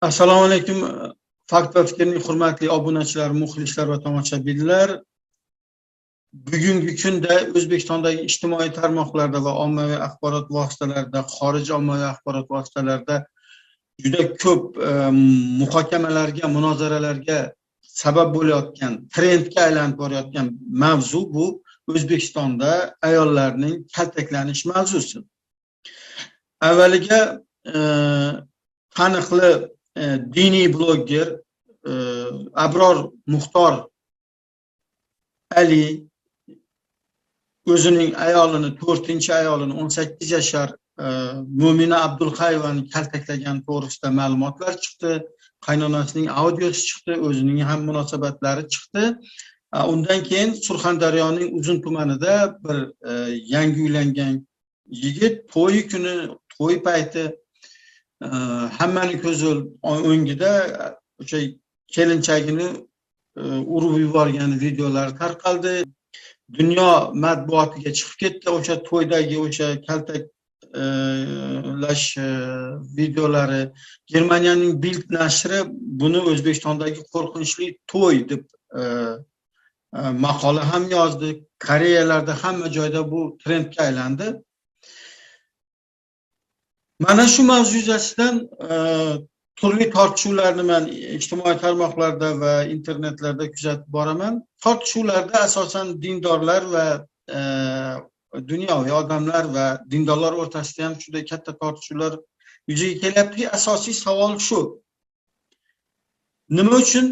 Assalomu alaykum, Fakt va fikrning hurmatli obunachilari, muxlislar va tomoshabinlar. Bugungi kunda O'zbekistondagi ijtimoiy tarmoqlarda va ommaviy axborot vositalarida, xorij ommaviy axborot vositalarida juda ko'p muhokamalarga, munozaralarga sabab bo'layotgan, trendga aylanib borayotgan mavzu bu O'zbekistonda ayollarning kaltaklanish mavzusi. Avvaliga taniqli diniy bloger Abror Muxtor Ali o'zining ayolini, 4-ayolini, 18 yashar Mo'mina Abdulxayevani kaltaklagan to'g'risida ma'lumotlar chiqdi. Qaynonasining audiosi chiqdi, o'zining ham munosabatlari chiqdi. Undan keyin Surxondaryoning Uzun tumanida bir yangi uylangan yigit to'yi kuni, to'y payti hammani ko'zi o'ngida o'sha kelinchagini urib yuborgani videolari tarqaldi. Dunyo matbuotiga chiqib ketdi o'sha to'ydagi o'sha kaltaklash videolari. Germaniyaning Bild nashri buni O'zbekistondagi qo'rqinchli to'y deb maqola ham yozdi. Koreyalarda hamma joyda bu trendga aylandi. Mana shu mavzu yuzasidan turli tortishuvlarni men ijtimoiy tarmoqlarda va internetlarda kuzatib boraman. Tortishuvlarda asosan dindorlar va dunyoviy odamlar va dindorlar o'rtasida ham shunday katta tortishuvlar yuzaga kelyaptiki, asosiy savol shu: nima uchun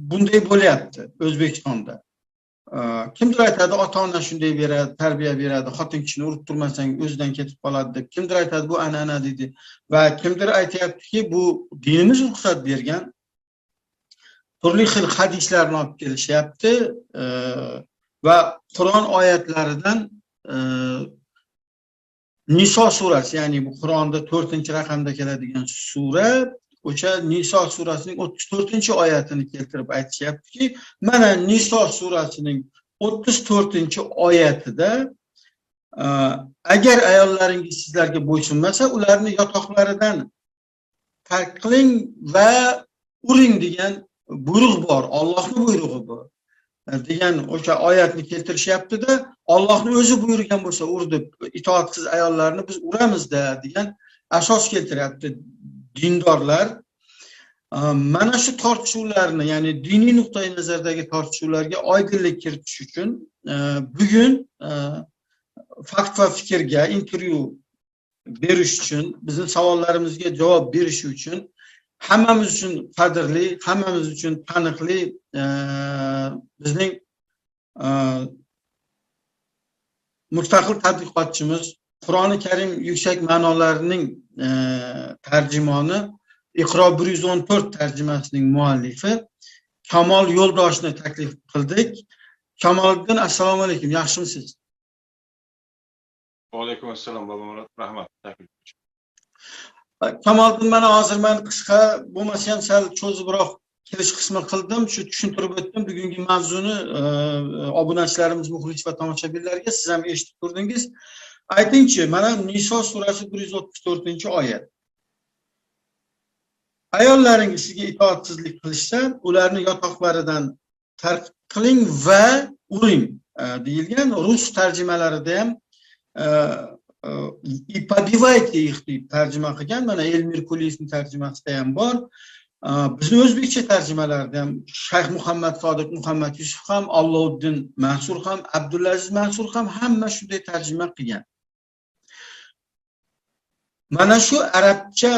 bunday bo'lyapti O'zbekistonda? Kimdir aytadi, ota-ona shunday beradi, tarbiya beradi, xotin kishini urib turmasang o'zidan ketib qoladi deb. Kimdir aytadi, bu an'ana deydi va kimdir aytyaptiki, bu dinimiz ruxsat bergan. Turli xil hadislarni olib kelishyapti va Qur'on oyatlaridan Niso surasi, ya'ni bu Qur'onda 4-raqamda keladigan sura, o'sha Niso surasining 34-oyatini keltirib aytishyaptiki, mana Niso surasining 34-oyatida agar ayollaringiz sizlarga bo'ysunmasa, ularni yotoqlaridan tark qiling va uring degan buyruq bor, Allohning buyrug'i bor degan o'sha oyatni keltirishyapti-da, Allohning o'zi buyurgan bo'lsa ur deb, itoatsiz ayollarni biz uramizda degan asos keltiryapti dindorlar. Mana shu tortishuvlarni, ya'ni diniy nuqtai nazardagi tortishuvlarga oydinlik kiritish uchun bugun Fakt va fikrga intervyu berish uchun, bizning savollarimizga javob berish uchun hammamiz uchun qadrli, hammamiz uchun taniqli bizning mustaqil tadqiqotchimiz, Qur'oni Karim yuksak ma'nolarining tarjimoni, Iqro 114 tarjimasining muallifi Kamol Yo'ldoshni taklif qildik. Kamoliddin, assalomu alaykum, yaxshimisiz? Va alaykum assalom, Bobomurod, rahmat taklif uchun. Kamoliddin, mana hozir men qisqa bo'lmasa ham sal cho'zibroq kirish qismi qildim, shu tushuntirib o'tdim bugungi mavzuni obunachilarimiz, muxlis va tomoshabinlarga siz ham eshitib turdingiz. Aytingchi, mana Niso surasi 134-oyat. Ayollaringiz sizga itoatsizlik qilishsa, ularni yotoqlaridan tark qiling va uring deyilgan. Rus tarjimalarida ham "и побивайте их" deb tarjima qilgan. Mana Elmir Kuliyevning tarjimasida ham bor. Bizni o'zbekcha tarjimalarda ham Shayx Muhammad Sodiq Muhammad Yusuf ham, Allovuddin Mansur ham, Abdulaziz Mansur ham hamma shunday tarjima qilgan. Mana shu arabcha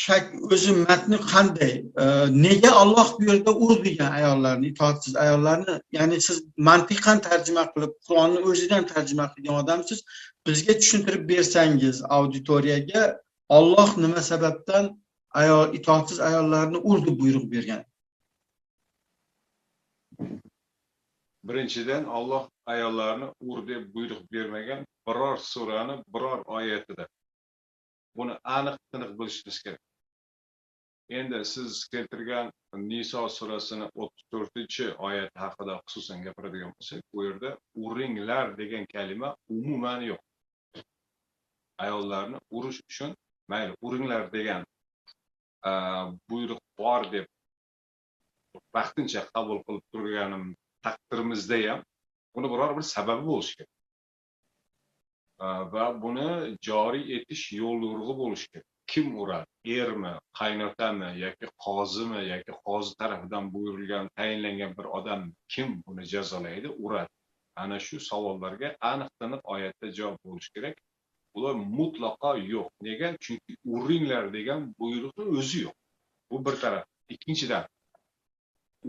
shak o'zi matni qanday? Nega Alloh bu yerda ur degan ayollarni, itoatsiz ayollarni? Ya'ni siz mantiqan tarjima qilib, Qur'onni o'zidan tarjima qilgan odamsiz. Bizga tushuntirib bersangiz auditoriyaga, Alloh nima sababdan ayol itoatsiz ayollarni ur deb buyruq bergan? Birinchidan, Alloh ayollarni ur deb buyruq bermagan biror surani biror oyatida. Buni aniq tiniq bilishimiz kerak. Endi siz keltirgan Niso surasini 34-oyati haqida xususan gapiradigan bo'lsak, bu yerda uringlar degan kalima umuman yo'q. Ayollarni urish uchun mayli uringlar degan buyruq bor deb vaqtincha qabul qilib turganim taqdirimizda ham buni biror bir sababi bo'lishi kerak va buni joriy etish yo'l yo'rig'i bo'lishi kerak. Kim uradi? Ermi, qaynotami yoki qozimi yoki qozi tarafidan buyurilgan, tayinlangan bir odam kim buni jazolaydi, uradi? Ana shu savollarga aniq tiniq oyatda javob bo'lishi kerak. Ular mutlaqo yo'q. Nega? Chunki uringlar degan buyruqni o'zi yo'q. Bu bir taraf. Ikkinchidan,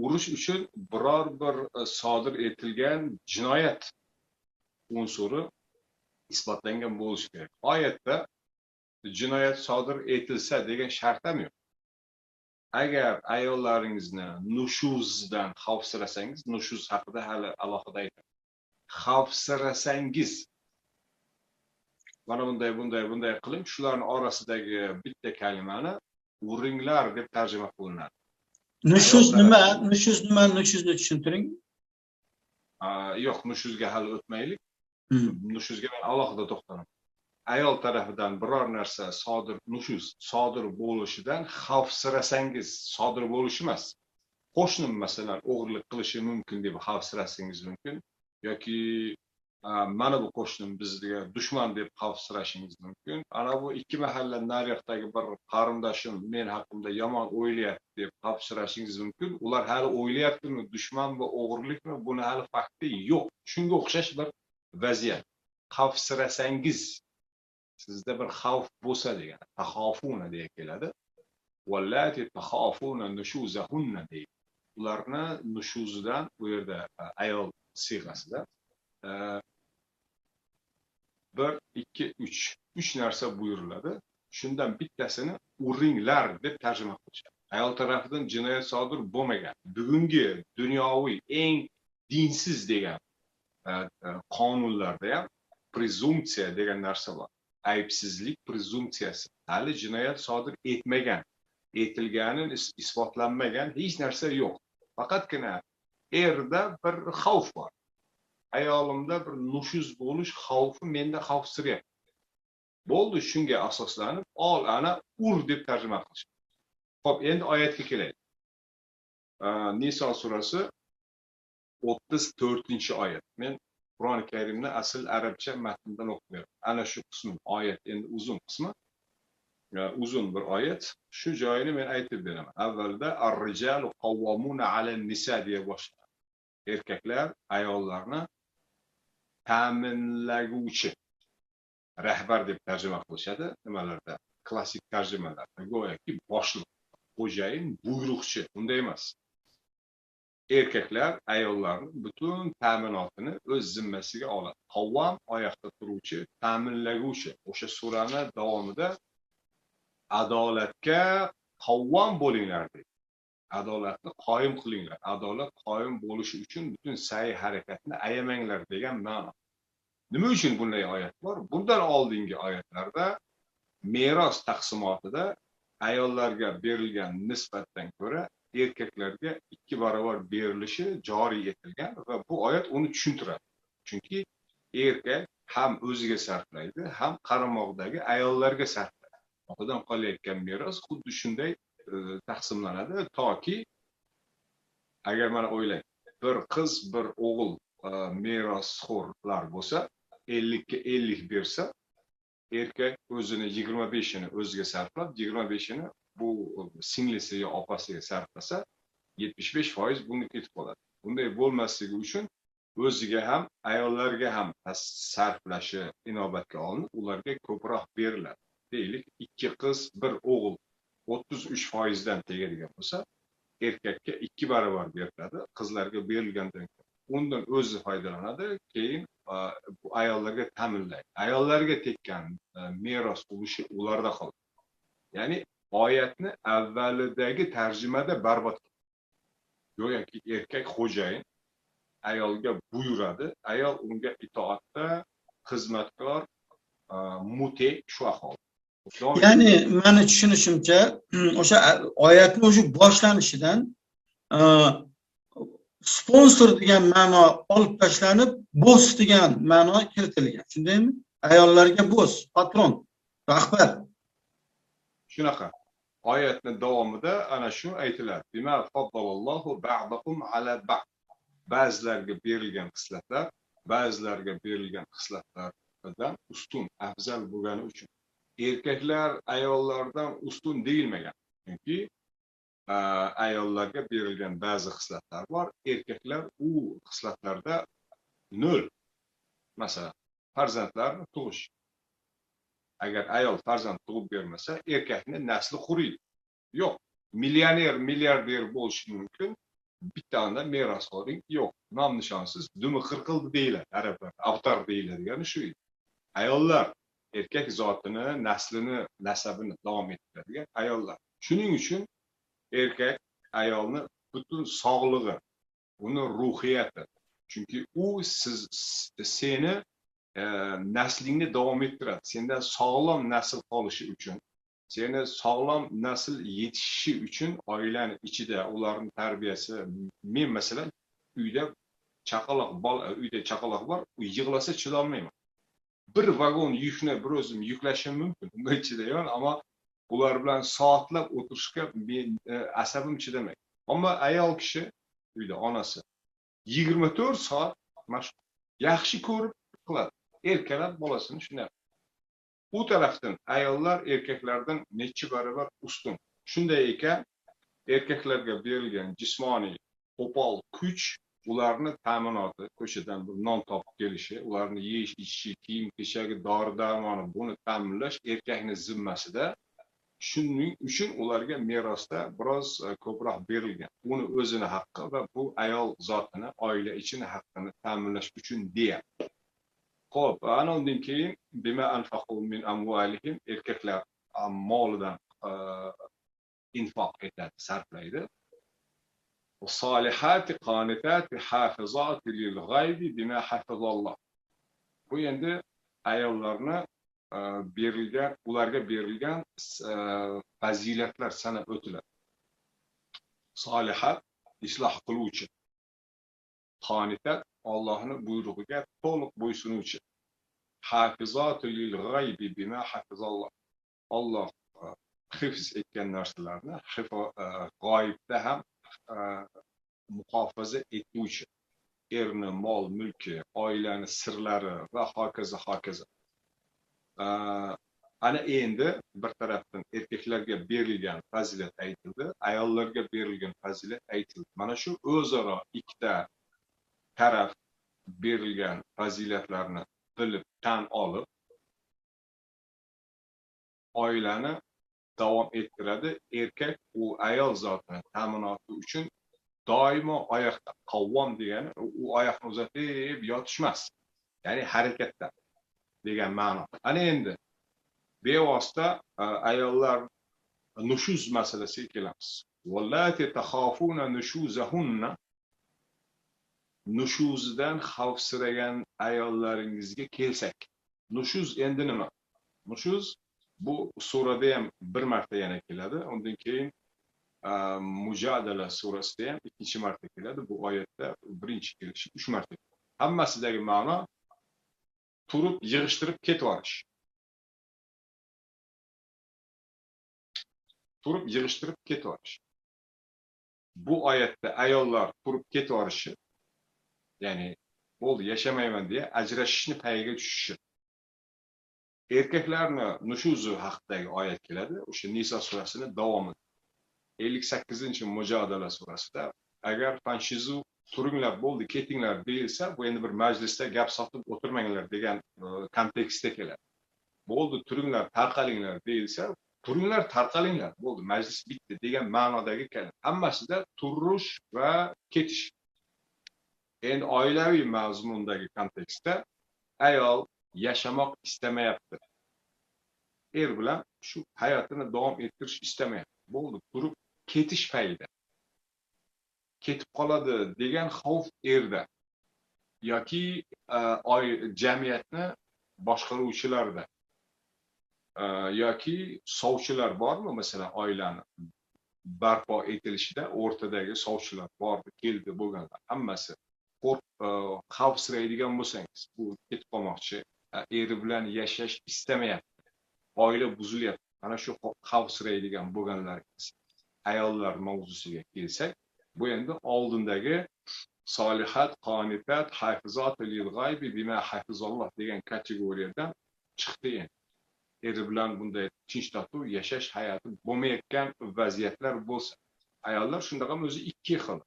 urush uchun biror bir sodir etilgan jinoyat unsuri isbotlangan bo'lishi kerak. Oyatda jinoyat sodir etilsa degan shart ham yo'q. Agar ayollaringizni nushuzdan xavfsirasangiz, nushuz haqida hali alohida aytaman. Xavfsirasangiz, mana bunday, bunday, bunday qiling, shularning orasidagi bitta kalimani uringlar deb tarjima qilinadi. Nushuz nima? Nushuz nima? Nushuzni tushuntiring. Yo'q, nushuzga hali o'tmaylik. Nushuzga men alohida to'xtalaman. Ayol tarafidan biror narsa sodir, nushuz sodir bo'lishidan xavfsirasangiz, sodir bo'lishi emas. Qo'shnim masalan o'g'irlik qilishi mumkin deb xavfsirasangiz mumkin yoki mana bu qo'shnim bizga dushman deb xavfsirashingiz mumkin. Ana bu ikki mahalla nariyoqdagi bir qarindoshim men haqimda yomon o'ylayapti deb xavfsirashingiz mumkin. Ular hali o'ylayaptimi, dushmanmi, o'g'irlikmi, buni hali fakti yo'q. Shunga o'xshash bir vaziyat. Xavfsirasangiz, sizda bir xavf bo'lsa degani, taxofuna deya keladi. Vallati taxofuna nushuzahunna deydi. Ularni nushuzidan bu yerda ayol siyg'asida 1, 2, 3. 3 narsa buyuriladi. Shundan bittasini uringlar deb tarjima qilishadi. Ayol tarafidan jinoyat sodir bo'lmagan. Bugungi dunyoviy eng dinsiz degan qonunlarda ham prezumpsiya degan narsa bor. Aybsizlik prezumpsiyasi. Hali jinoyat sodir etmagan, etilgani isbotlanmagan hech narsa yo'q. Faqatgina erda bir xavf bor. Ayolimda bir nushuz bo'lish xavfi menda xavfsiryapti. Bo'ldi, shunga asoslanib ol ana ur deb tarjima qilishadi. Xo'p, endi oyatga kelaylik. Niso surasi 34-oyat. Men Qur'oni Karimni asl arabcha matnidan o'qib beraman. Ana shu qismi oyat, endi uzun qismi. Uzun bir oyat. Shu joyini men aytib beraman. Avvalda ar-rijalu qawwamuna 'alan-nisa deya boshlanadi. Erkaklar ayollarni ta'minlaguvchi, rahbar deb tarjima qilishadi nimalarda, klassik tarjimalarda go'yoki boshliq, xo'jayin, buyruqchi, unday emas. Erkaklar ayollarni butun ta'minotini o'z zimmasiga oladi. Qavvam oyoqda turuvchi, ta'minlaguvchi. O'sha surani davomida adolatga qavvam bo'linglar deydi. Adolatni qoyim qilinglar. Adolat qoyim bo'lishi uchun butun sa'y harakatni ayamanglar degan ma'no. Nima uchun bunday oyat bor? Bundan oldingi oyatlarda meros taqsimotida ayollarga berilgan nisbatdan ko'ra erkaklarga 2 barobar berilishi joriy etilgan va bu oyat uni tushuntiradi. Chunki erkak ham o'ziga sarflaydi, ham qaramog'idagi ayollarga sarflaydi. Otadan qolayotgan meros xuddi shunday taqsimlanadi, toki agar mana o'ylang, bir qiz, bir o'g'il merosxo'rlar bo'lsa, 50ga 50 bersa, erkak o'zini 25ini o'ziga sarflab, 25ini bu singlisi yo opasiga sarflasa, 75% buni ketib qoladi. Bunday bo'lmasligi uchun o'ziga ham, ayollarga ham sarflashi inobatga olinib, ularga ko'proq beriladi. Deylik, 2 qiz, 1 o'g'il 33% dan tegadigan bo'lsa, erkakka 2 barobar beriladi, qizlarga berilgandan ko'ra. Undan o'zi foydalanadi, keyin bu ayollarga ta'minlaydi. Ayollarga tekkan meros ulushi ularda qoladi. Ya'ni oyatni avvalidagi tarjimada barbod. Go'yoki erkak xo'jayin ayolga buyuradi, ayol unga itoatda, xizmatkor, mute shu ahvol. Ya'ni meni tushunishimcha, o'sha oyatni o'sha boshlanishidan sponsor degan ma'no olib tashlanib, boss degan ma'no kiritilgan. Shundaymi? Ayollarga boss, patron, rahbar. Shunaqa. Oyatni davomida ana shu aytiladi. Bima faddalallohu ba'dakum ala ba'd. Ba'zilarga berilgan xislatlar ba'zilarga berilgan xislatlardan ustun, afzal bo'lgani uchun. Erkaklar ayollardan ustun deyilmagan. Chunki ayollarga berilgan ba'zi xislatlar bor, erkaklar u xislatlarda nol. Masalan, farzandlarni tug'ish. Agar ayol farzand tug'ib bermasa, erkakni nasli quriydi. Yo'q, millioner, milliarder bo'lishi mumkin, bitta merosxo'ring yo'q, nom nishonsiz, dumi qirqildi deyiladi arablar, avtar deyiladigani shu edi. Ayollar erkak zotini, naslini, nasabini davom ettiradigan ayollar. Shuning uchun erkak ayolni butun sog'lig'i, uni ruhiyati, chunki u seni naslingni davom ettiradi. Sendan sog'lom nasl qolishi uchun, seni sog'lom nasl yetishishi uchun oilani ichida ularning tarbiyasi. Men masalan uyda chaqaloq uyda chaqaloq bor, u yig'lasa chidolmayman. Bir vagon yukni bir o'zim yuklashim mumkin, unga chidayman, ammo ular bilan soatlab o'tirishga men asabim chidamaydi. Ammo ayol kishi uyda onasi 24 soat mashg'ul, yaxshi ko'rib qiladi. Erkalab bolasini shunday. U tarafdan ayollar erkaklardan necha barobar ustun. Shunday ekan, erkaklarga berilgan jismoniy qo'pol kuch ularni ta'minoti, ko'chadan bir non topib kelishi, ularni yeyish, ichishi, kiyim-kechagi, dori-darmoni, buni ta'minlash erkakning zimmasida. Shuning uchun ularga merosda biroz ko'proq berilgan. Uni o'zini haqqi va bu ayol zotini, oila ichini haqqini ta'minlash uchun deya. Xo'p, ana undan keyin bima anfaqu min amvalihim, erkaklar molidan infoq etadi, sarflaydi. Solihati qonitati hafizati lil g'aybi bima hafizalloh. Bu endi ayollarni berilgan, ularga berilgan fazilatlar sanab o'tiladi. Solihat isloh qiluvchi, qonitat Allohning buyrug'iga to'liq bo'ysunuvchi, hafizatu lil g'aybi bima hafizalloh. Alloh hifz etgan narsalarni g'oyibda ham muhofaza etuvchi, erni mol mulki, oilani sirlari va hokazo hokazo. Ana endi bir tarafdan erkaklarga berilgan fazilat aytildi, ayollarga berilgan fazilat aytildi. Mana shu o'zaro ikkita taraf berilgan fazilatlarni bilib, tan olib, oilani davom ettiradi. Erkak u ayol zotini ta'minoti uchun doimo oyoqda. Qavvom degani u oyoqni uzatib yotishmas, ya'ni harakatda degan ma'no. Ana endi bevosita ayollar nushuz masalasiga kelamiz. Vallati taxafuna nushuzahunna, nushuzidan xavfsiragan ayollaringizga kelsak. Nushuz endi nima? Nushuz bu surada ham bir marta yana keladi. Undan keyin Mujadala surasida ham ikkinchi marta keladi. Bu oyatda birinchi kelishi 3 marta. Hammasidagi ma'no turib yig'ishtirib ketib yuborish. Turib yig'ishtirib ketib yuborish. Bu oyatda ayollar turib ketib yuborishi, ya'ni bo'ldi yashamayman deya ajrashishni payiga tushishi. Erkaklarni nushuzi haqidagi oyat keladi, o'sha Niso surasini davomida. 58-Mujodala surasida agar fanshizu turinglar bo'ldi ketinglar deyilsa, bu endi bir majlisda gap sotib o'tirmanglar degan kontekstda keladi. Bo'ldi turinglar tarqalinglar deyilsa, turinglar tarqalinglar bo'ldi majlis bitdi degan ma'nodagi kalim. Hammasida turish va ketish. Endi oilaviy mazmundagi kontekstda ayol yashamoq istamayapti. Er bilan shu hayotini davom ettirish istamayapti. Bo'ldi turib ketish payida. Ketib qoladi degan xavf erda yoki jamiyatni boshqaruvchilarda yoki sovchilar bormi, masalan oilani barpo etilishida o'rtadagi sovchilar bordi, keldi bo'lganlar hammasi xavfsiraydigan bo'lsangiz, bu ketib qolmoqchi, eri bilan yashash istamayapti, oila buzilyapti. Mana shu xavfsiraydigan bo'lganlar ayollar mavzusiga kelsak, bu endi oldindagi solihat, qonitat, hafizat lil g'aybi bima hafizalloh degan kategoriyadan chiqdi endi. Eri bilan bunday tinch totuv yashash hayoti bo'lmayotgan vaziyatlar bo'lsa, ayollar shunda ham o'zi ikki xil.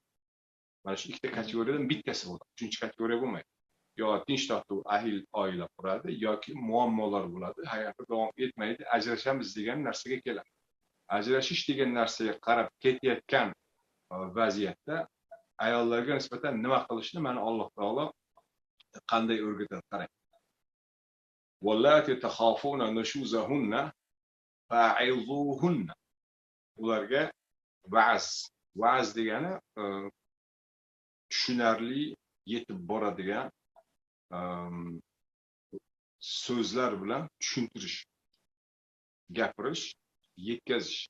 Mana shu ikkita kategoriyadan bittasi bo'ladi. Uchinchi kategoriya bo'lmaydi. Yo tinch totuv ahil oila quradi yoki muammolar bo'ladi, hayoti davom etmaydi, ajrashamiz degan narsaga keladi. Ajrashish degan narsaga qarab ketayotgan vaziyatda ayollarga nisbatan nima qilishni mana Alloh taolo qanday o'rgatadi, qarang. Wallati takhafuna nushuzahunna fa'izuhunna. Ularga va'z, va'z degani tushunarli yetib boradigan so'zlar bilan tushuntirish, gapirish, yetkazish,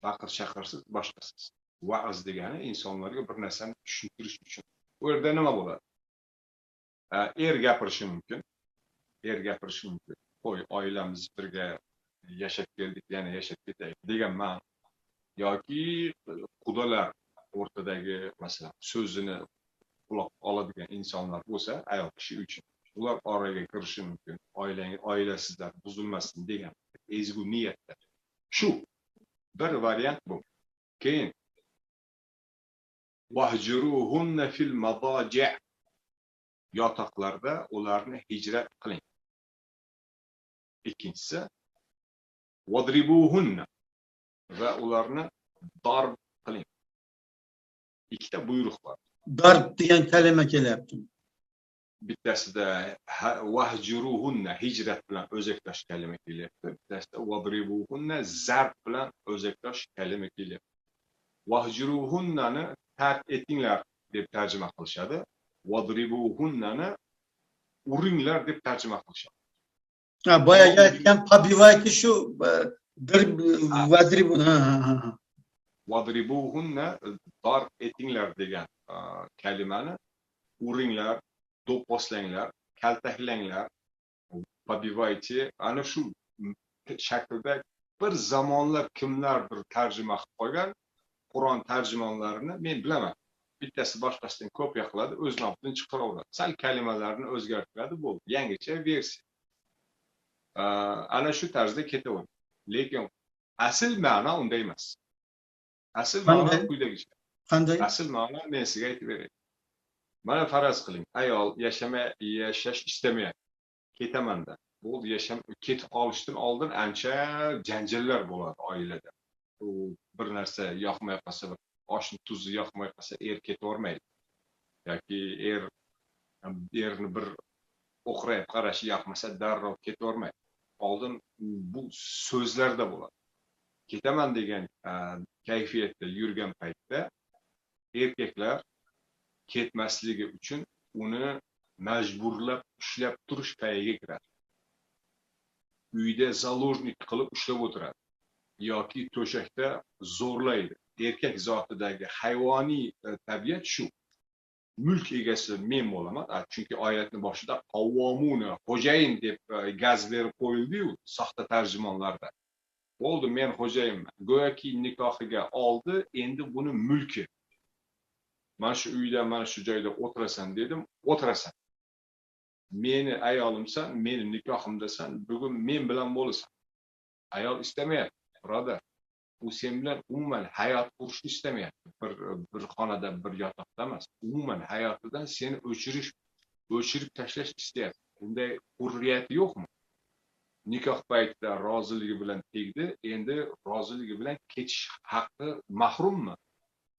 baqir-chaqirsiz, boshqasiz. Va'z degani insonlarga bir narsani tushuntirish uchun. Bu yerda nima bo'ladi? Er gapirishi mumkin. Er gapirishi mumkin. Qo'y, oilamiz birga yashab keldik, yana yashab ketaylik degan ma'no. Yoki qudalar o'rtadagi masalan so'zini quloq oladigan insonlar bo'lsa, ayol kishi uchun ular oraga kirishi mumkin. Oilasizlar buzilmasin degan ezgu niyatda. Shu bir variant bu. Keyin wahjuruhunna fil madaji', yotoqlarda ularni hijrat qiling. Ikkinchisi wadribuhunna, va ularni darb qiling. Ikkita buyruq bor. Darb degan kalima kelyapti. Bittasida wahjuruhunna hijrat bilan o'zakdosh kalima kelyapti. Bittasida wadribuhunna zarb bilan o'zakdosh kalima kelyapti. Wahjuruhunnani tark etinglar deb tarjima qilishadi. Wadribuhunnani uringlar deb tarjima qilishadi. Ha, boyagi aytgan pobivayte shu vadribu, ha. Wadribuhunna darb etinglar degan kalimani uringlar, do'pposlanglar, kaltaklanglar, pobivayte, ana shu shaklda bir zamonlar kimlardir tarjima qilib qo'ygan Qur'on tarjimonlarini men bilaman. Bittasi boshqasidan kopiya qiladi, o'z nomidan chiqaraveradi. Sal kalimalarni o'zgartiradi, bo'ldi. Yangicha versiya. Ana shu tarzda ketaveradi. Lekin asl ma'no unday emas. Asl ma'no quyidagicha. Qanday? Asl ma'no men sizga aytib beray. Mana faraz qiling, ayol yashash istamayapti. Ketaman-da. Bo'ldi, ketib qolishdan oldin ancha janjallar bo'ladi oilada. U bir narsa yoqmay qolsa, bir oshni tuzi yoqmay qolsa, er ketavermaydi. Yoki erni bir o'qrayib qarashi yoqmasa, darrov ketavermaydi. Oldin bu so'zlarda bo'ladi. Ketaman degan kayfiyatda yurgan paytda erkaklar ketmasligi uchun uni majburlab ushlab turish payiga kiradi. Uyda zaложник qilib ushlab o'tiradi yoki to'shakda zo'rlaydi. Erkak zotidagi hayvoniy tabiat shu. Mulk egasi men bo'laman, chunki oyatning boshida qavvomuna, xo'jayin deb gaz berib qo'yildi-yu soxta tarjimonlarda. Bo'ldi, men xo'jayinman. Go'yoki nikohiga oldi, endi buni mulki. Mana shu uyda, mana shu joyda o'tirasan dedim, o'tirasan. Meni ayolimsan, meni nikohimdasan, bugun men bilan bo'lasan. Ayol istamayapti, birodar. U sen bilan umuman hayot qurishni istamayapti. Bir xonada, bir yotoqda emas. Umuman hayotidan seni o'chirib tashlash istayapti. Bunday hurriyati yo'qmi? Nikoh paytida roziligi bilan tegdi, endi roziligi bilan ketish haqqi mahrummi?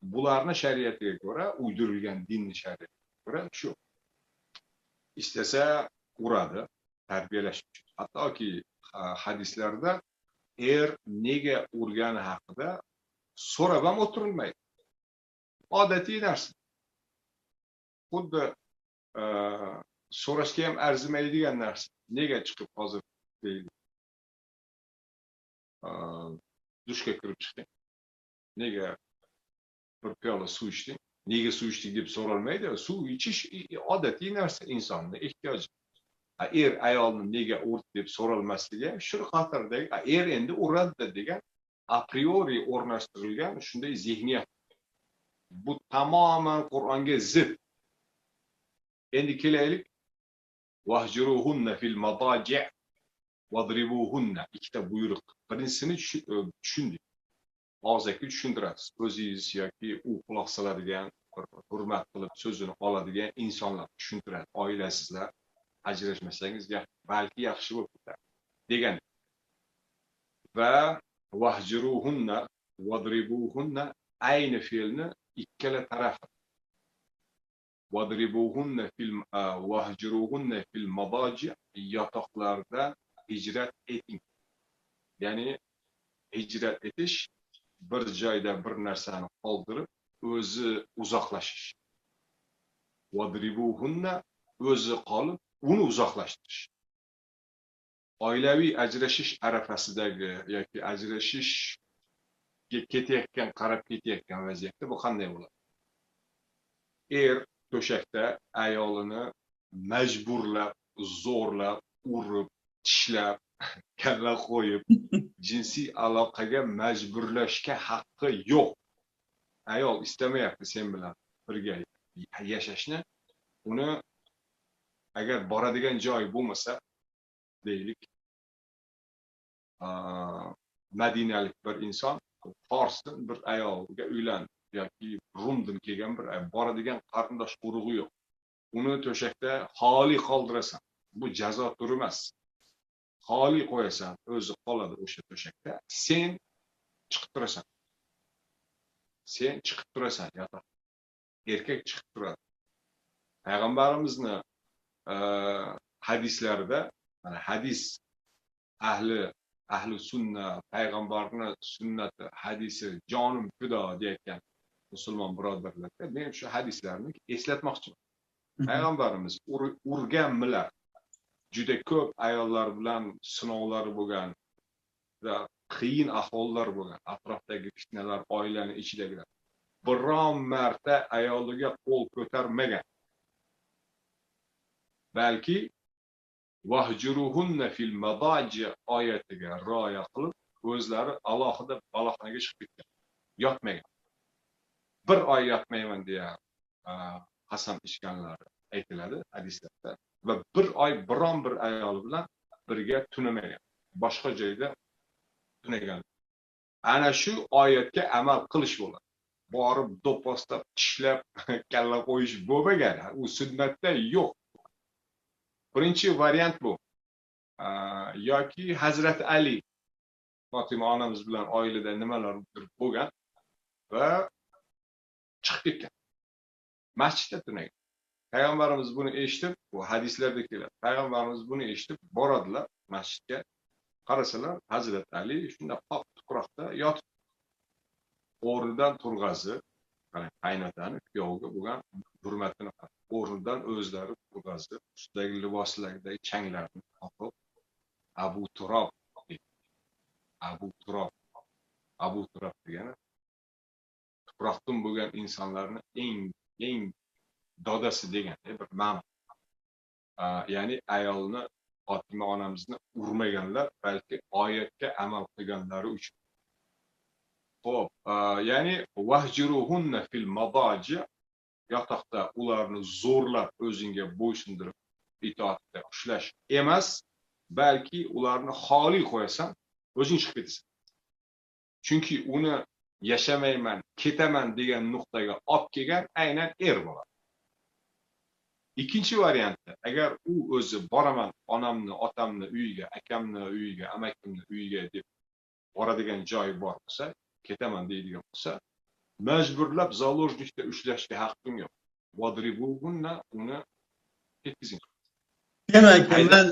Bularni shariatiga ko'ra, uydirilgan dinni shariatiga ko'ra shu. Istasa uradi, tarbiyalash uchun. Hattoki hadislarda er nega urgani haqida so'rab ham o'tirilmaydi. Odatiy narsa. Xuddi so'rashga ham arzimaydigan narsa. Nega chiqib hozir deydi. Dushga kirib chiqding. Nega bir piyola suv ichding? Nega suv ichding deb so'ralmaydi. Suv ichish odatiy narsa, insonning ehtiyoji. Er ayolni nega urdi deb so'ralmasligi ham shu qatardagi er endi uradi degan apriori o'rnashtirilgan shunday zehniyat. Bu tamoman Qur'onga zid. Endi kelaylik, vahjuruhunna fil madaji' vadribuhunna, ikkita buyruq. Birinchisini tushundik. Og'zaki tushuntirasiz. O'zingiz yoki u quloq soladigan, hurmat qilib so'zini oladigan insonlar tushuntiradi. Oilasizlar, ajrashmasangiz balki yaxshi bo'lib ketadi degan. Va vahjuruhunna vadribuhunna ayni fe'lni ikkala tarafi. Vadribuhunna fil vahjuruhunna fil madaji, yotoqlarda hijrat eting. Ya'ni hijrat etish bir joyda bir narsani qoldirib o'zi uzoqlashish. Vadribuhunna o'zi qolib uni uzoqlashtirish. Oilaviy ajrashish arafasidagi yoki ajrashishga ketayotgan, qarab ketayotgan vaziyatda bu qanday bo'ladi? Er to'shakda ayolini majburlab, zo'rlab, urib, tishlab, kalla qo'yib, jinsiy aloqaga majburlashga haqqi yo'q. Ayol istamayapti sen bilan birga yashashni, uni agar boradigan joyi bo'lmasa, deylik, Madinalik bir inson Forsdan bir ayolga uylandi yoki Rumdan kelgan bir ayol, boradigan qarindosh urug'i yo'q. Uni to'shakda xoli qoldirasan. Bu jazo turi emas. Xoli qo'yasan, o'zi qoladi o'sha to'shakda. Sen chiqib turasan. Sen chiqib turasan yotoq. Erkak chiqib turadi. Payg'ambarimizni hadislarida, mana hadis ahli sunna, payg'ambarni sunnati, hadisi jonim fido deyotgan musulmon birodarlarga men shu hadislarni eslatmoqchiman. Payg'ambarimiz urganmilar? Juda ko'p ayollar bilan sinovlar bo'lgan va qiyin ahvollar bo'lgan, atrofdagi fitnalar, oilaning ichidagilar. Biron marta ayoliga qo'l ko'tarmagan. Balki vahjuruhunna fil madaji oyatiga rioya qilib, o'zlari alohida boloxonaga chiqib ketgan. Yotmagan. Bir oy yotmayman deya qasam ichganlari aytiladi hadislarda. Va bir oy biron bir ayoli bilan birga tunamagan. Boshqa joyda tunagan. Ana shu oyatga amal qilish bo'ladi. Borib do'pposlab, tishlab, kalla qo'yish bo'lmagan. U sunnatda yo'q. Birinchi variant bu. Yoki Hazrati Ali Fatima onamiz bilan oilada nimalardir bo'lgan va chiqib ketgan. Masjidda tunagan. Payg'ambarimiz buni eshitib, bu hadislarda keladi. Payg'ambarimiz buni eshitib boradilar masjidga. Qarasalar Hazrat Ali shunda pok tuproqda yotib, o'rnidan turg'azib, qarang, qaynotani kuyoviga bo'lgan hurmatini qarang. O'rnidan o'zlari turg'azib, ustidagi liboslaridagi changlarni topib, Abu Turob deydi. Abu Turob. Abu Turob degani tuproqdan bo'lgan insonlarni eng dodasi degan bir ma'no. Ya'ni ayolni, Fatima onamizni urmaganlar, balki oyatga amal qilganlari uchun. Xo'p, ya'ni vahjuruhunna fil madaji, yotoqda ularni zo'rlab o'zingga bo'ysundirib itoatda ushlash emas, balki ularni xoli qo'yasan, o'zing chiqib ketasan. Chunki uni yashamayman, ketaman degan nuqtaga olib kelgan aynan er bo'ladi. Ikkinchi variantda, agar u o'zi boraman onamni, otamni uyiga, akamni uyiga, amakimni uyiga deb boradigan joyi bor bo'lsa, ketaman deydigan bo'lsa, majburlab zaложникda ushlashga haqqing yo'q. Vadribuhunna, uni ketkizing. Demak, men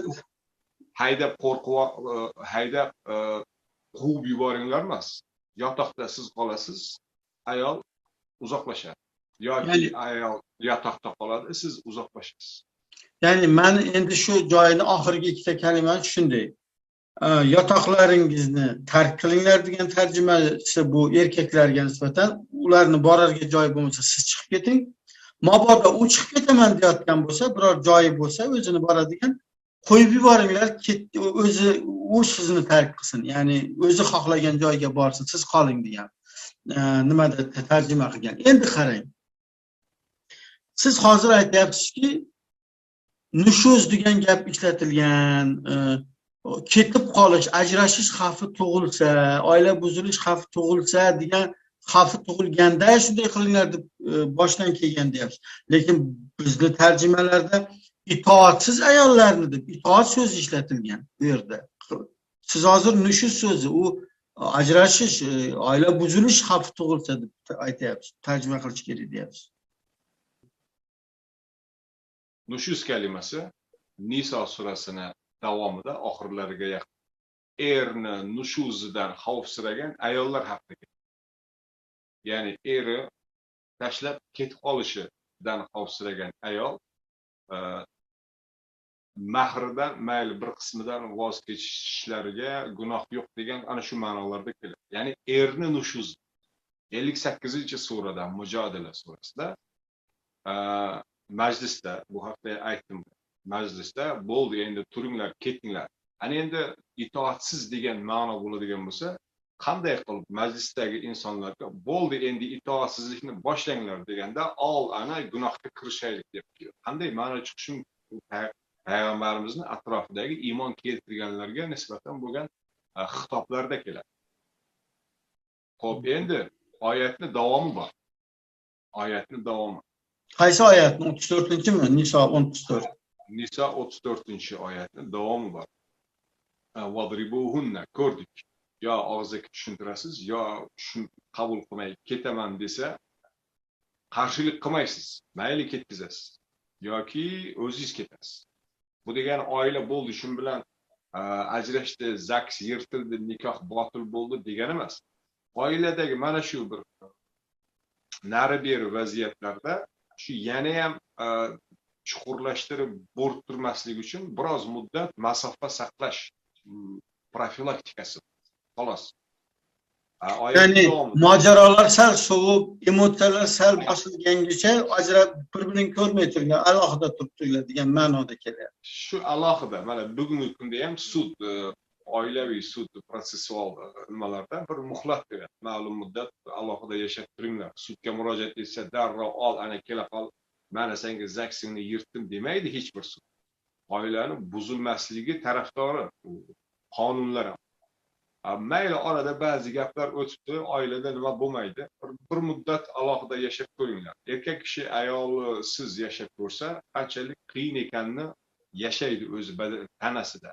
haydab haydab quvib yuboringlar emas. Yotoqda siz qolasiz, ayol uzoqlashadi. Yoki ayol yotoqda qoladi, siz uzoqlashasiz. Ya'ni men endi shu joyini oxirgi ikkita kalimani tushundik. Yotoqlaringizni tark qilinglar degan tarjimasi bu erkaklarga nisbatan, ularni borarga joyi bo'lmasa siz chiqib keting. Mabodo u chiqib ketaman deyotgan bo'lsa, biror joyi bo'lsa, o'zini boradigan, Qo'yib yuboringlar, o'zi u sizni tark qilsin, ya'ni o'zi xohlagan joyga borsin, siz qoling degan nimada tarjima qilgan. Endi qarang. Siz hozir aytyapsizki, nushuz degan gap ishlatilgan, ketib qolish, ajrashish xavfi tug'ilsa, oila buzilish xavfi tug'ilsa degan xavfi tug'ilganda shunday qilinglar deb boshdan kelgan deyapsiz. Lekin bizni tarjimalarda itoatsiz ayollarni deb itoat so'zi ishlatilgan bu yerda. Siz hozir nushuz so'zi, u ajrashish, oila buzilish xavfi tug'ilsa deb aytyapsiz, tarjima qilish kerak deyapsiz. Nushuz kalimasi Niso surasini davomida oxirlariga yaqin erni nushuzidan xavfsiragan ayollar haqida. Ya'ni eri tashlab ketib qolishidan xavfsiragan ayol mahridan mayli bir qismidan voz kechishlariga gunoh yo'q degan ana shu ma'nolarda keladi. Ya'ni erni nushuz 58-surada, Mujodala surasida majlisda bu haqda aytdim. Majlisda bo'ldi, endi turinglar, ketinglar. Ana endi itoatsiz degan ma'no bo'ladigan bo'lsa, qanday qilib majlisdagi insonlarga bo'ldi, endi itoatsizlikni boshlanglar deganda, ol ana gunohga kirishaylik deb qanday ma'no chiqishi mumkin? Payg'ambarimizni atrofidagi iymon keltirganlarga nisbatan bo'lgan xitoblarda keladi. Xo'p, endi oyatni davomi bor. Oyatni davomi. Qaysi oyatni? 34-mi? Niso 34. Niso 34-oyatni davomi bor. Vadribuhunna, ko'rdik. Yo og'zaki tushuntirasiz, yo qabul qilmay ketaman desa, qarshilik qilmaysiz, mayli ketkazasiz yoki o'zingiz ketasiz. Bu degani oila bo'ldi, shun bilan ajrashdi, zaks yirtildi, nikoh botil bo'ldi degani emas. Oiladagi mana shu bir nari beri vaziyatlarda shu yana ham chuqurlashtirib bo'rttirmaslik uchun biroz muddat masofa saqlash profilaktikasi xolos. Ya'ni mojarolar sal sovib, emotsiyalar sal bosilgangacha ajrab, bir-birini ko'rmay turinglar, alohida turib turinglar degan ma'noda kelyapti. Shu alohida, mana bugungi kunda ham sud, oilaviy sud protsessual nimalarda bir muhlat beradi. Ma'lum muddat alohida yashab turinglar. Sudga murojaat etsa darrov ol, ana kela qol, mana senga zaksingni yirtdim demaydi hech bir sud. Oilani buzilmasligi tarafdori qonunlar ham. Mayli orada ba'zi gaplar o'tibdi, oilada nima bo'lmaydi. Bir muddat alohida yashab ko'ringlar. Erkak kishi ayolsiz yashab ko'rsa, qanchalik qiyin ekanini yashaydi o'zi tanasida.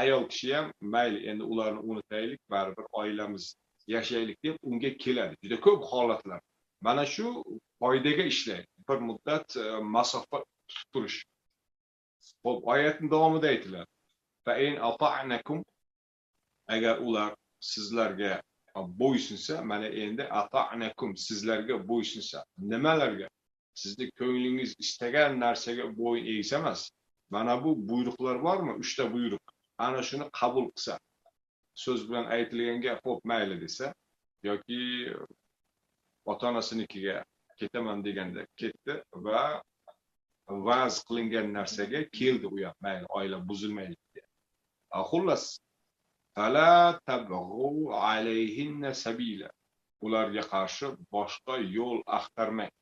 Ayol kishi ham mayli endi ularni unutaylik, baribir oilamiz yashaylik deb unga keladi. Juda ko'p holatlar. Mana shu foydaga ishlaydi. Bir muddat masofa tutib turish. Xo'p, oyatning davomida aytiladi. Fa in ata'nakum, agar ular sizlarga bo'ysunsa, mana endi ata'nakum, sizlarga bo'ysunsa, nimalarga? Sizni ko'nglingiz istagan narsaga bo'yin egsa emas. Mana bu buyruqlar bormi? 3 ta buyruq. Ana shuni qabul qilsa, so'z bilan aytilganga xo'p mayli desa yoki ota-onasinikiga ketaman deganda ketdi va va'z qilingan narsaga keldi u ham, mayli oila buzilmaydi deya. Xullas, fala tabg'u alayhinna sabila. Ularga qarshi boshqa yo'l axtarmang.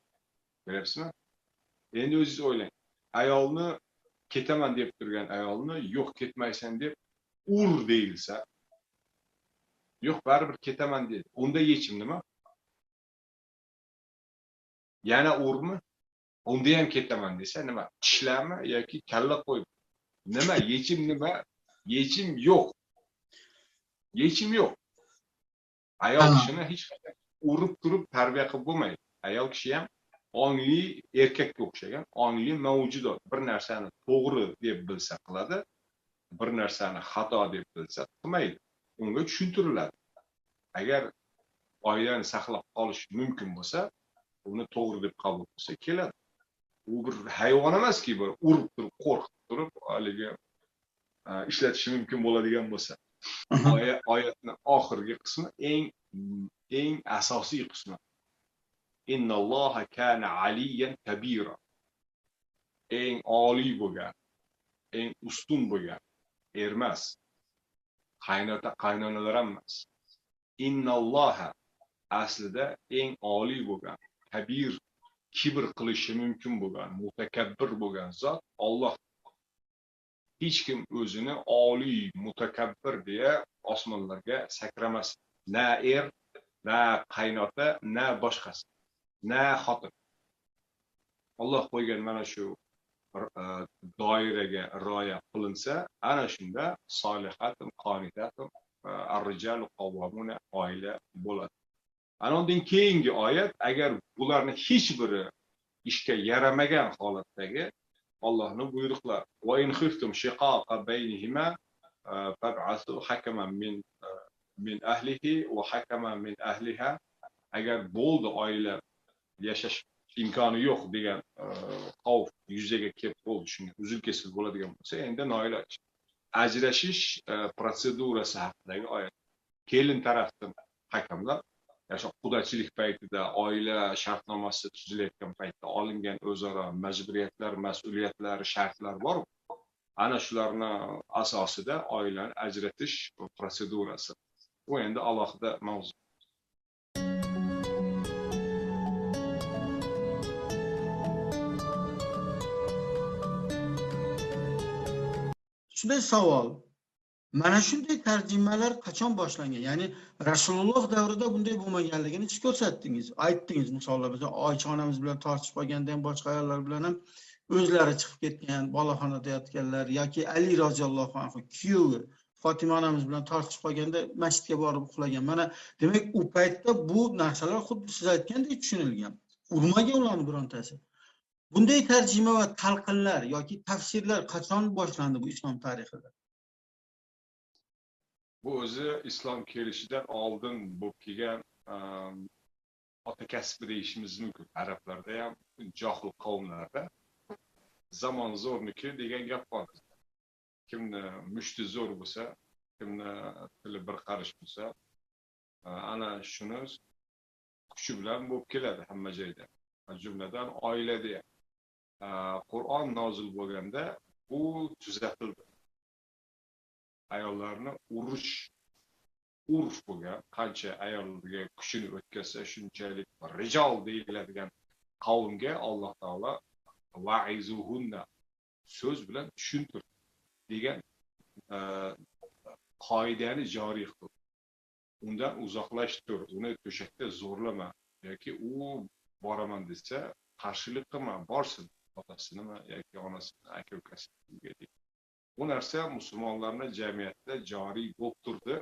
Ko'ryapsizmi? Endi o'zingiz o'ylang. Ayolni ketaman deb turgan ayolni yo'q ketmaysan deb ur deyilsa, yo'q baribir ketaman dedi. Unda yechim nima? Yana urmi? Unda ham ketaman desa nima? Tishlami yoki kalla qo'yib? Nima? Yechim nima? Yechim yo'q. Yechim yo'q. Ayol kishini hech qachon urib turib tarbiya qilib bo'lmaydi. Ayol kishi ham ongli erkakka o'xshagan ongli mavjudot. Bir narsani to'g'ri deb bilsa qiladi, bir narsani xato deb bilsa qilmaydi. Unga tushuntiriladi. Agar oilani saqlab qolish mumkin bo'lsa, uni to'g'ri deb qabul qilsa keladi. U bir hayvon emaski, bir urib turib, qo'rqitib turib haligi ishlatishi mumkin bo'ladigan bo'lsa. Oyatning oxirgi qismi eng asosiy qismi. Innalloha kana aliyyan kabira. Eng oliy bo'lgan, Eng ustun bo'lgan ermas, qaynota qaynonalar ham emas. Innalloha aslida eng oliy bo'lgan, kabir, kibr qilishi mumkin bo'lgan, mutakabbir bo'lgan zot Alloh. Hech kim o'zini oliy, mutakabbir deya osmonlarga sakramas. Na er, na qaynota, na boshqasi, na xotin. Alloh qo'ygan mana shu doiraga rioya qilinsa, ana shunda solihatun qonitatun ar-rijalu qawwamuna oila bo'ladi. Ana undan keyingi oyat, agar bularni hech biri ishga yaramagan holatdagi Allohning buyruqlari, va in xiftum shiqaqa baynihima fab'asu hakaman min ahlihi va hakaman min ahliha. Agar bo'ldi oila yashash imkoni yo'q degan xavf yuzaga kelib bo'ldi, shunga uzil kesil bo'ladigan bo'lsa, endi noiloj ajrashish protsedurasi haqidagi oyat. Kelin tarafdan hakamlar, ya'ni qudachilik paytida, oila shartnomasi tuzilayotgan paytda olingan o'zaro majburiyatlar, mas'uliyatlar, shartlar bor. Ana shularni asosida oilani ajratish protsedurasi. Bu endi alohida mavzu. Shunday savol. Mana shunday tarjimalar qachon boshlangan? Ya'ni Rasululloh davrida bunday bo'lmaganligini siz ko'rsatdingiz, aytdingiz. Misollar, biz Oycha onamiz bilan tortishib qolganda ham, boshqa ayollar bilan ham o'zlari chiqib ketgan, boloxonada yotganlar yoki Ali roziyallohu anhu kuyovi Fatima onamiz bilan tortishib qolganda masjidga borib uxlagan. Mana demak, u paytda bu narsalar xuddi siz aytgandek tushunilgan. Urmagan ularni birontasi. Bunday tarjima va talqinlar yoki tafsirlar qachon boshlandi bu islom tarixida? Bu o'zi islom kelishidan oldin bo'lib kelgan ota kasbi deyishimiz mumkin. Arablarda ham, johil qavmlarda zamon zo'rniki degan gap bor. Kimni mushti zo'r bo'lsa, kimni tili bir qarish bo'lsa, ana shuni kuchi bilan bo'lib keladi hamma joyda. Jumladan oilada ham. Qur'on nozil bo'lganda bu tuzatildi. Ayollarni urish urf bo'lgan, qancha ayolga kuchini o'tkazsa shunchalik rijol deyiladigan qavmga Alloh taolo va'izuhunna so'z bilan tushuntir degan qoidani joriy qildi. Undan uzoqlashtir, uni to'shakda zo'rlama yoki u boraman desa qarshilik qilma, borsin otasinimi yoki onasini, aka ukasini degan. Bu narsa musulmonlarni jamiyatda joriy bo'lib turdi.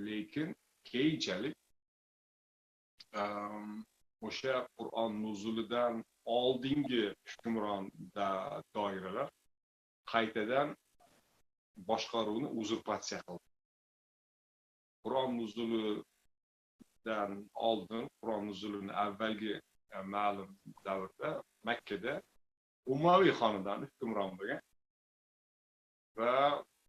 Lekin keyinchalik o'sha Qur'on nuzulidan oldingi hukmron doiralar qaytadan boshqaruvni uzurpatsiya qildi. Qur'on nuzulidan oldin, Qur'on nuzulini avvalgi ma'lum davrda Makkada Umaviy xonadoni hukmron bo'lgan va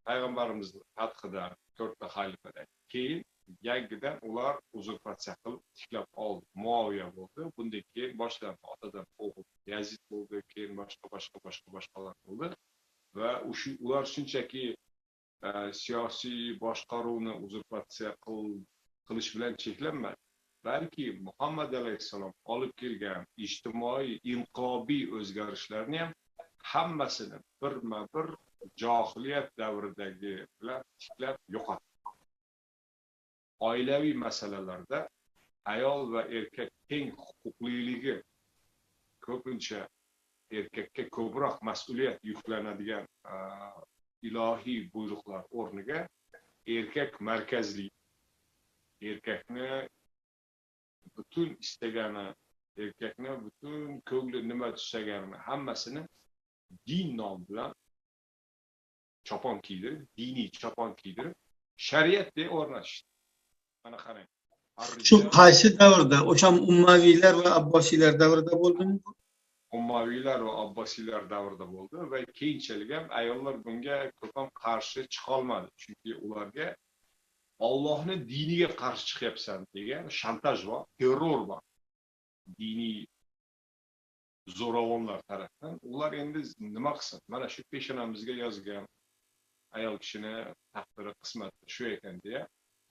payg'ambarimiz fathidan 4 ta xalifadan keyin yangidan ular uzurpatsiya qilib tiklab oldi. Muaviya bo'ldi, bundan keyin boshlandi, otadan o'g'il Yazid bo'ldi, keyin boshqa bo'ldi va ular shunchaki siyosiy boshqaruvni uzurpatsiya qilish bilan cheklanmadi, balki Muhammad alayhissalom olib kelgan ijtimoiy inqilobiy o'zgarishlarni ham hammasini birma-bir johiliyat davridagi bilan tiklab yo'qotdi. Oilaviy masalalarda ayol va erkak teng huquqliligi, ko'pincha erkakka ko'proq mas'uliyat yuklanadigan ilohiy buyruqlar o'rniga erkak markazli, erkakni butun istagani, erkakni butun ko'ngli nima tusaganini hammasini din nomi bilan chopon kiydirib, diniy chopon kiydirib, shariat deb o'rnatishdi. Mana qarang. Shu qaysi davrda? O'sha Ummaviylar va Abbosiylar davrida bo'ldimi? Ummaviylar va Abbosiylar davrida bo'ldi va keyinchalik ham ayollar bunga ko'p ham qarshi chiqa olmadi, chunki ularga Allohning diniga qarshi chiqyapsan degan shantaj bor, terror bor. Diniy Zo'ravonlar tarafdan. Ular endi nima qilsin? Mana shu peshonamizga yozgan ayol kishini taqdiri, qismati shu ekan deya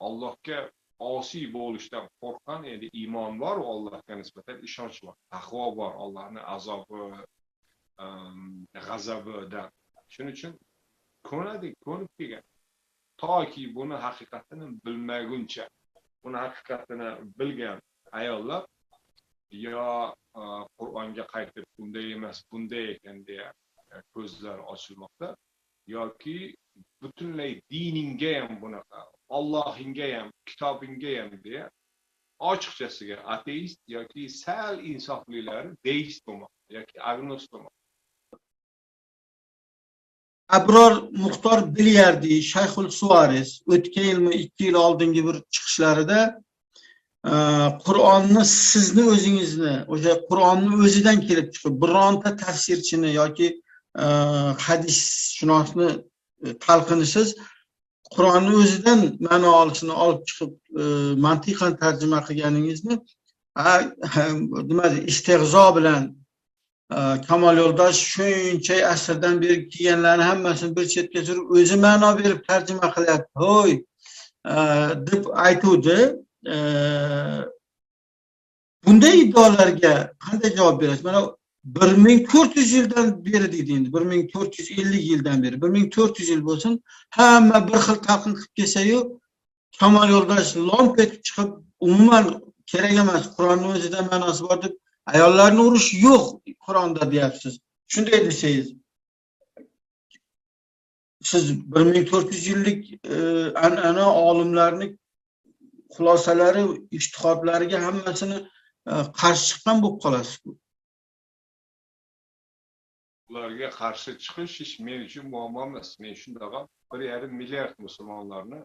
Allohga osiy bo'lishdan qo'rqqan, endi iymon bor, Allohga nisbatan ishonch bor, taqvo bor, Allohning azobi, g'azabidan. Shuning uchun ko'nadi, ko'nib kelgan. Toki buni haqiqatini bilmaguncha, buni haqiqatini bilgan ayollar yo Qur'onga qaytib bunday emas, bunday ekan deya ko'zlari ochilmoqda, yoki butunlay diningga ham bunaqa, Allohingga ham, kitobingga ham deya ochiqchasiga ateist yoki sal insoflilari deist bo'lmoqda yoki agnost bo'lmoqda. Abror Muxtor Bilyardi, Shayxul Suares o'tgan yilmi 2 yil oldingi bir chiqishlarida Qur'onni sizni o'zingizni, o'sha Qur'onni o'zidan kelib chiqib bironta tafsirchini yoki hadisshunosni talqinisiz Qur'onni o'zidan ma'no olishini olib chiqib mantiqan tarjima qilganingizni nima istehzo bilan Kamol Yo'ldosh shuncha asrdan beri kelganlarni hammasini bir chetga surib o'zi ma'no berib tarjima qilyapti, hoy deb aytuvdi. Bunday iddaolarga qanday javob berasiz? Mana 1400 yildan beri deydi, endi 1450 yildan beri, 1400 yil bo'lsin, hamma bir xil talqin qilib kelsa-yu, Kamol Yo'ldosh lomp etib chiqib, umuman kerak emas, Qur'onning o'zida ma'nosi bor deb ayollarni urish yo'q Qur'onda deyapsiz. Shunday desangiz, siz 1400 yillik an'ana olimlarning xulosalari, ijtihodlariga hammasini qarshi chiqqan bo'lib qolasiz. Ularga qarshi chiqish hech men uchun muammo emas. Men shundoq ham 1,5 milliard musulmonlarni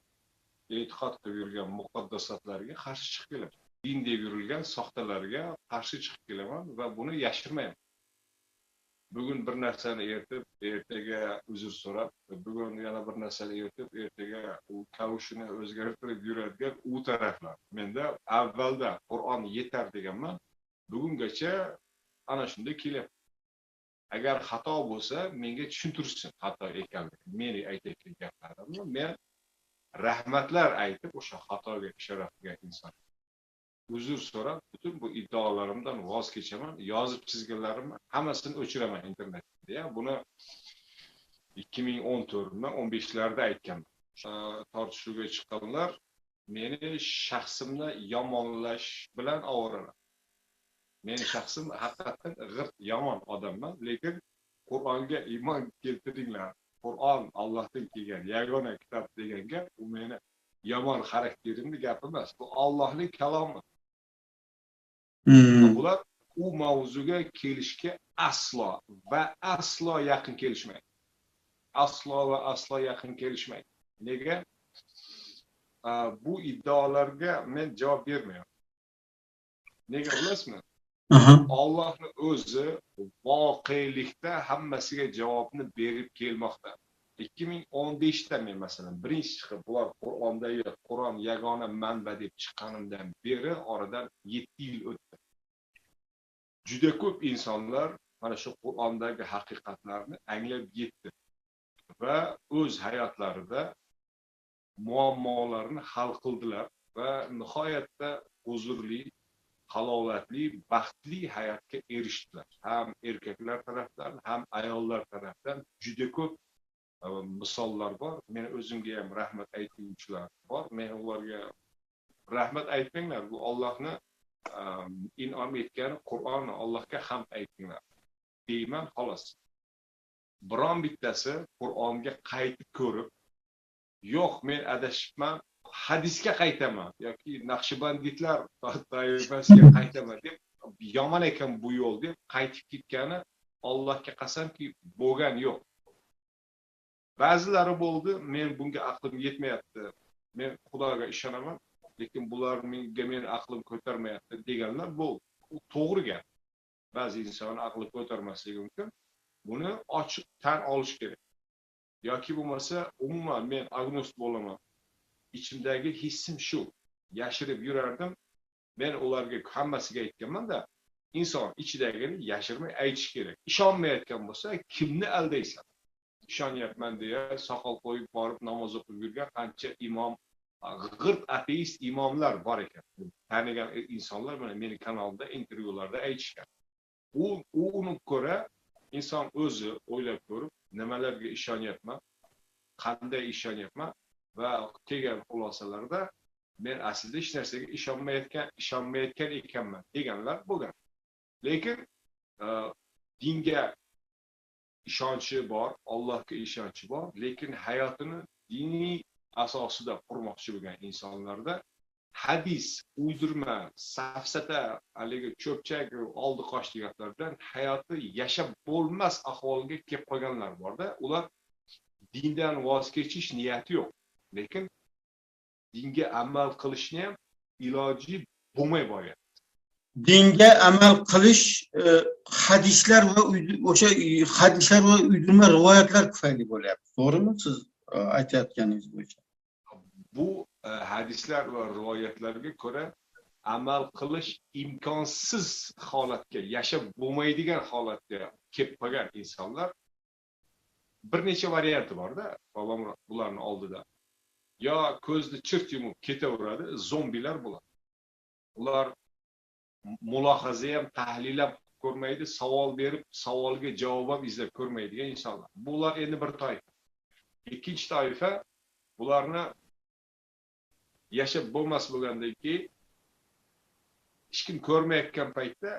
e'tiqod qilib yurgan muqaddasotlarga qarshi chiqib kelaman. Din deb yurilgan soxtalarga qarshi chiqib kelaman va buni yashirmayman. Bugun bir narsani ertib, ertaga uzr so'rab, bugun yana bir narsani ertib, ertaga u kavushini o'zgartirib yuradigan u taraflar. Menda avvalda Qur'on yetar deganman, bugungacha ana shunday kelyapti. Agar xato bo'lsa, menga tushuntirsin xato ekanligini. Meni aytayotgan gaplarimni men rahmatlar aytib o'sha xatoga ishora qilgan inson. Uzr so'rab, butun bu iddaolarimdan voz kechaman, yozib chizganlarimni hammasini o'chiraman internetda. Ya buni 2014-mi, 15larda aytganman. Tortishuvga chiqqanlar meni shaxsimni yomonlash bilan ovoralar. Meni shaxsim haqiqatan g'irt yomon odamman, lekin Qur'onga iymon keltiringlar. Qur'on Allohdan kelgan yagona kitob degan gap, u meni yomon xarakterimni gapi emas, bu Allohning kalomi. Bular u mavzuga kelishga aslo va aslo yaqin kelishmaydi. Aslo va aslo yaqin kelishmaydi. Nega? Bu iddaolarga men javob bermayman. Nega bilasizmi? Allohning o'zi voqelikda hammasiga javobni berib kelmoqda. 2015da men masalan birinchi chiqib bular Qur'onda yo'q, Qur'on yagona manba deb chiqqanimdan beri oradan 7 yil o'tdi. Juda ko'p insonlar mana shu Qur'ondagi haqiqatlarni anglab yetdi va o'z hayotlarida muammolarni hal qildilar va nihoyatda huzurli, halovatli, baxtli hayotga erishdilar. Ham erkaklar tarafdan, ham ayollar tarafdan juda ko'p misollar bor. Men o'zimga ham rahmat aytuvchilar bor. Men ularga rahmat aytmanglar, bu Allohni in'om etgani Qur'on, Allohga hamd aytinglar deyman xolos. Biron bittasi Qur'onga qaytib ko'rib, yo'q men adashibman, hadisga qaytaman yoki naqshbandliklar toifasiga qaytaman deb, yomon ekan bu yo'l deb qaytib ketgani Allohga qasamki bo'lgan yo'q. Ba'zilari bo'ldi, men bunga aqlim yetmayapti, men Xudoga ishonaman, lekin bular menga men aqlim ko'tarmayapti deganlar bo'ldi. U to'g'ri gap. Ba'zi insonning aqli ko'tarmasligi mumkin. Buni ochiq tan olish kerak. Yoki bo'lmasa umuman men agnost bo'laman. İçimdagi hissim shu. Yashirib yurardim. Men ularga hammasiga aytganman-da, Inson ichidagini yashirmay aytish kerak. Ishonmayotgan bo'lsa, kimni aldaysan? Ishonyapman deya soqol qo'yib borib namoz o'qib yurgan qancha imom, g'irt ateist imomlar bor ekan. Tanigan insonlar mana meni kanalimda intervyularda aytishgan. Uni ko'ra inson o'zi o'ylab ko'rib, nimalarga ishonyapman, qanday ishonyapman va kelgan xulosalarda men aslida hech narsaga ishonmayotgan ekanman deganlar bo'lgan. Lekin dinga ishonchi bor, Allohga ishonchi bor, lekin hayotini diniy asosida qurmoqchi bo'lgan insonlarda hadis, uydirma, safsata, haligi cho'pchak, oldi qochdi gaplar bilan hayoti yashab bo'lmas ahvolga kelib qolganlar borda, ular dindan voz kechish niyati yo'q, lekin dinga amal qilishni ham iloji bo'lmay boryapti. Dinga amal qilish hadislar va o'sha hadislar va uydirma rivoyatlar tufayli bo'lyapti. To'g'rimi siz aytayotganingiz bo'yicha? Bu hadislar va rivoyatlarga ko'ra amal qilish imkonsiz holatga, yashab bo'lmaydigan holatga kelib qolgan insonlar bir necha varianti borda, bularning oldida. Yo ko'zni chirt yumib ketaveradi, zombilar bo'ladi. Ular mulohaza ham, tahlil ham ko'rmaydi, savol berib, savolga javob ham izlab ko'rmaydigan insonlar. Bular endi bir toifa. Ikkinchi toifa bularni yashab bo'lmas bo'lgandan keyin hech kim ko'rmayotgan paytda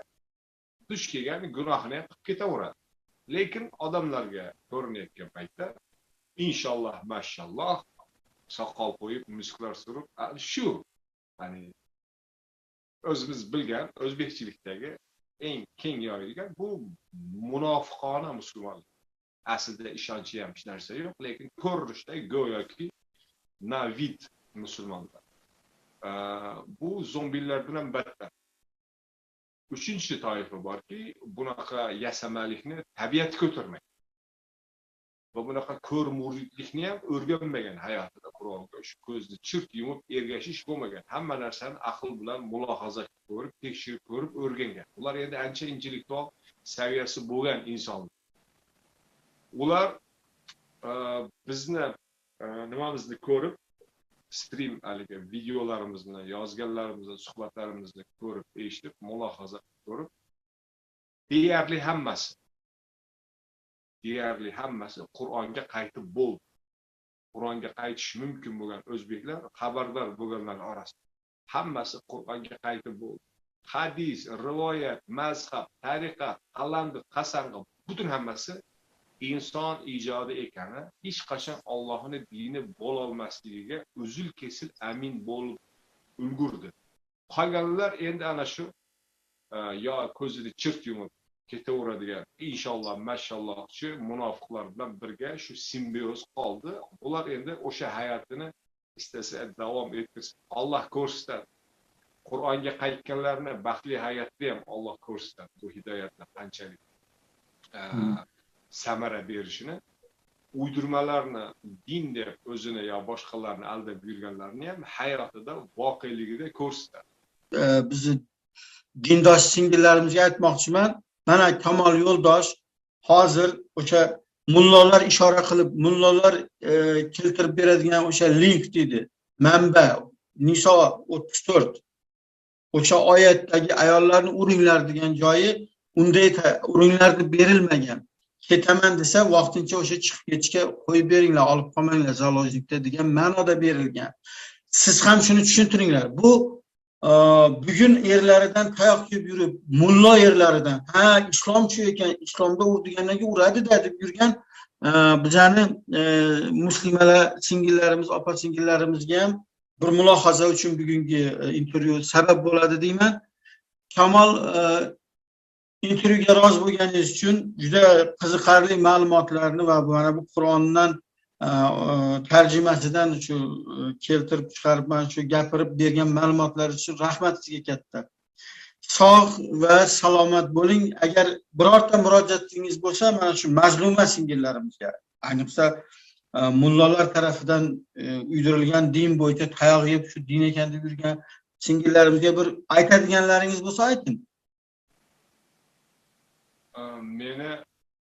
duch kelgan gunohini ham qilib ketaveradi. Lekin odamlarga ko'rinayotgan paytda inshaalloh, mashalloh soqol qo'yib, musklar surib, shu ya'ni o'zimiz bilgan o'zbekchilikdagi eng keng yoyilgan bu munofiqona musulmonlik. Aslida ishonchi ham hech narsa yo'q, lekin ko'rinishda go'yoki navid musulmonlar. Bu zombilardan ham battar. Uchinchi toifa borki, bunaqa yasamalikni tabiati ko'tarmaydi. Va bunaqa ko'r muridlikni ham o'rganmagan hayotida Qur'onga shu ko'zni chirt yumib ergashish bo'lmagan. Hamma narsani aql bilan mulohaza ko'rib, tekshirib ko'rib o'rgangan. Ular endi ancha intellektual saviyasi bo'lgan insonlar. Ular bizni nimamizni ko'rib, stream haligi videolarimizni, yozganlarimizni, suhbatlarimizni ko'rib, eshitib, mulohaza ko'rib, deyarli hammasi Qur'onga qaytib bo'ldi. Qur'onga qaytish mumkin bo'lgan o'zbeklar, xabardor bo'lganlar orasida hammasi Qur'onga qaytib bo'ldi. Hadis, rivoyat, mazhab, tariqat, qalandi, qasang'i butun hammasi inson ijodi ekani, hech qachon Allohning dini bo'la olmasligiga uzil kesil amin bo'lib ulgurdi. Qolganlar endi ana shu yo ko'zini chirt yumib ketaveradigan inshaalloh, mashallohchi munofiqlar bilan birga shu simbioz qoldi. Ular endi o'sha hayotini istasa davom ettirsin. Alloh ko'rsatadi. Qur'onga qaytganlarni baxtli hayotda ham Alloh ko'rsatadi bu hidoyatni qanchalik samara berishini. Uydirmalarni din deb o'zini yo boshqalarni aldab yurganlarni ham hayotida voqeligida ko'rsatadi. Bizni dindosh singillarimizga aytmoqchiman. Mana Kamol Yo'ldosh hozir o'sha mullolar ishora qilib, mullolar keltirib beradigan o'sha link deydi. Manba Niso 34. O'sha oyatdagi ayollarni uringlar degan joyi unday uringlar deb berilmagan. Ketaman desa vaqtincha o'sha chiqib ketishga qo'yib beringlar, olib qolmanglar zaложникda degan ma'noda berilgan. Siz ham shuni tushuntiringlar. Bu bugun erlaridan tayoq yeb yurib, mullo erlaridan, ha, islomchi ekan, islomda ur degandan keyin uradi-da deb yurgan bizani muslimalar singillarimiz, opa singillarimizga ham bir mulohaza uchun bugungi intervyu sabab bo'ladi deyman. Kamol, intervyuga rozi bo'lganingiz uchun juda qiziqarli ma'lumotlarni va mana bu Qur'ondan tarjimasidan shu keltirib chiqarib mana shu gapirib bergan ma'lumotlar uchun rahmat sizga katta. Sog' va salomat bo'ling. Agar birorta murojaatingiz bo'lsa, mana shu mazluma singillarimizga, ayniqsa mullolar tarafidan uydirilgan din bo'yicha tayoq yeb shu din ekan deb yurgan singillarimizga bir aytadiganlaringiz bo'lsa ayting. Meni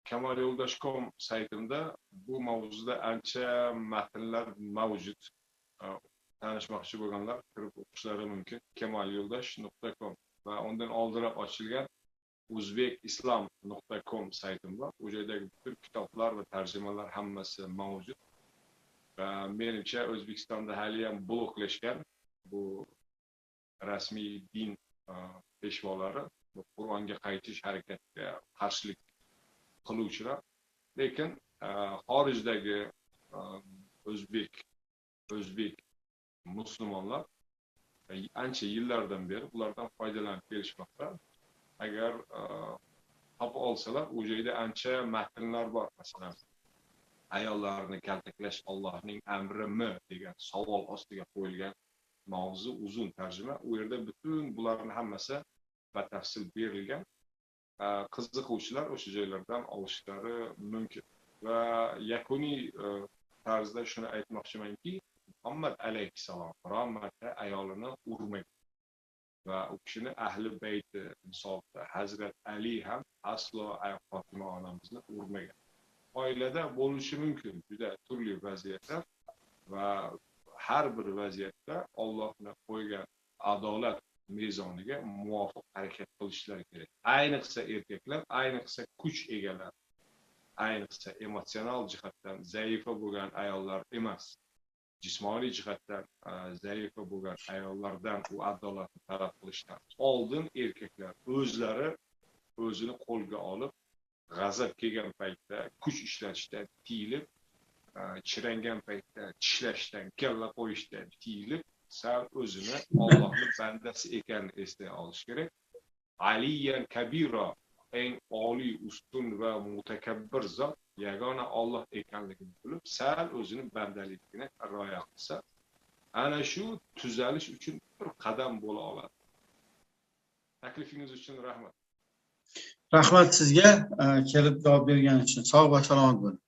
kamalyo'ldosh.com saytimda bu mavzuda ancha matnlar mavjud. Tanishmoqchi bo'lganlar kirib o'qishlari mumkin. kamalyo'ldosh.com va undan oldinroq ochilgan o'zbekislam.com saytim bor. U joydagi butun kitoblar va tarjimalar hammasi mavjud. Va menimcha O'zbekistonda hali ham bloklashgan bu rasmiy din peshvolari, bu Qur'onga qaytish harakatiga qarshilik qiluvchilar. Lekin xorijdagi o'zbek musulmonlar ancha yillardan beri bulardan foydalanib kelishmoqda. Agar topib olsalar, u joyda ancha matnlar bor. Masalan, ayollarni kaltaklash Allohning amrimi degan savol ostiga qo'yilgan mavzu, uzun tarjima. U yerda butun bularning hammasi batafsil berilgan. Qiziquvchilar o'sha joylardan olishlari mumkin. Va yakuniy tarzda shuni aytmoqchimanki, Muhammad alayhissalom biror marta ayolini urmagan va u kishini ahli bayti misolida Hazrat Ali ham aslo Fatima onamizni urmagan. Oilada bo'lishi mumkin juda turli vaziyatlar va har bir vaziyatda Allohni qo'ygan adolat mezoniga muvofiq harakat qilishlari kerak. Ayniqsa erkaklar, ayniqsa kuch egalari, ayniqsa emotsional jihatdan zaifa bo'lgan ayollar emas, jismoniy jihatdan zaifa bo'lgan ayollardan u adolatni talab qilishdan oldin erkaklar o'zlari o'zini qo'lga olib, g'azab kelgan paytda kuch ishlatishdan tiyilib, chirangan paytda tishlashdan, kalla qo'yishdan tiyilib, sal o'zini Allohning bandasi ekanini eslay olish kerak. Aliyan kabiro, eng oliy, ustun va mutakabbir zot yagona Alloh ekanligini bilib, sal o'zini bandaligini rioya qilsa, ana shu tuzalish uchun bir qadam bo'la oladi. Taklifingiz uchun rahmat. Rahmat sizga, kelib javob berganingiz uchun. Sog' va salomat bo'ling.